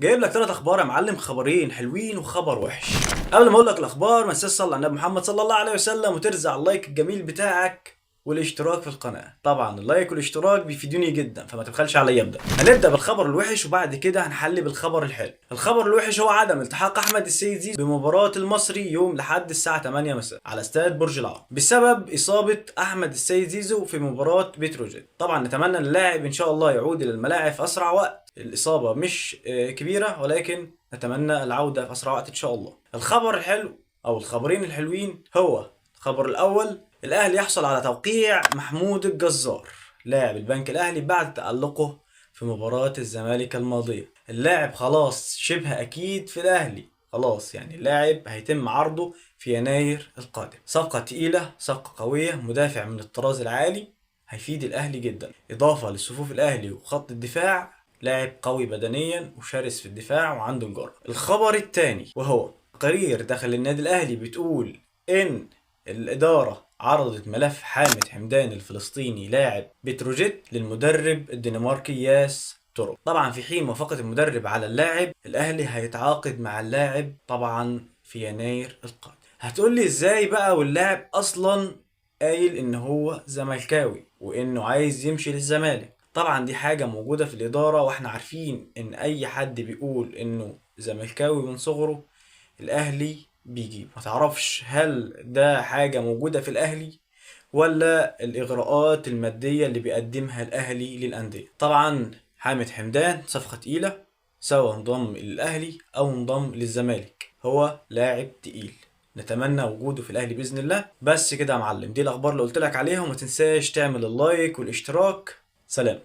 جايب لك 3 اخبار يا معلم، خبرين حلوين وخبر وحش. قبل ما اقول لك الاخبار ما تنساش تصلي على النبي محمد صلى الله عليه وسلم وترزع ال like الجميل بتاعك والاشتراك في القناة. طبعا ال like والاشتراك بيفيدوني جدا، فما تبخلش عليا. ابدا، هنبدا بالخبر الوحش وبعد كده هنحل بالخبر الحلو. الخبر الوحش هو عدم التحاق احمد السيد زيزو بمباراة المصري يوم لحد الساعة 8 مساء على استاد برج العرب بسبب اصابة احمد السيد زيزو في مباراة بتروجيت. طبعا نتمنى ان اللاعب ان شاء الله يعود الى الملاعب في اسرع وقت. الاصابة مش كبيرة، ولكن نتمنى العودة في اسرع وقت ان شاء الله. الخبر الحلو او الخبرين الحلوين هو الخبر الاول: الاهلي يحصل على توقيع محمود الجزار لاعب البنك الاهلي بعد تألقه في مباراة الزمالك الماضية. اللاعب خلاص شبه اكيد في الاهلي، خلاص يعني اللاعب هيتم عرضه في يناير القادم. صفقة تقيلة، صفقة قوية، مدافع من الطراز العالي هيفيد الاهلي جدا، اضافة لصفوف الاهلي وخط الدفاع. لاعب قوي بدنيا وشرس في الدفاع وعنده جرأة. الخبر الثاني وهو تقرير دخل النادي الاهلي بتقول ان الإدارة عرضت ملف حامد حمدان الفلسطيني لاعب بتروجيت للمدرب الدنماركي ياس تورب. طبعا في حين موافقة المدرب على اللاعب، الأهلي هيتعاقد مع اللاعب طبعا في يناير القادم. هتقول لي ازاي بقى واللاعب أصلا قايل ان هو زملكاوي وانه عايز يمشي للزمالك؟ طبعا دي حاجة موجودة في الإدارة، واحنا عارفين ان اي حد بيقول انه زملكاوي من صغره الاهلي بيجيب. ما تعرفش هل ده حاجة موجودة في الاهلي ولا الاغراءات المادية اللي بيقدمها الاهلي للاندية. طبعا حامد حمدان صفقة تقيلة، سواء انضم للاهلي او انضم للزمالك، هو لاعب تقيل، نتمنى وجوده في الاهلي باذن الله. بس كده يا معلم، دي الاخبار اللي قلت لك عليها، وما تنساش تعمل ال like والاشتراك. سلام.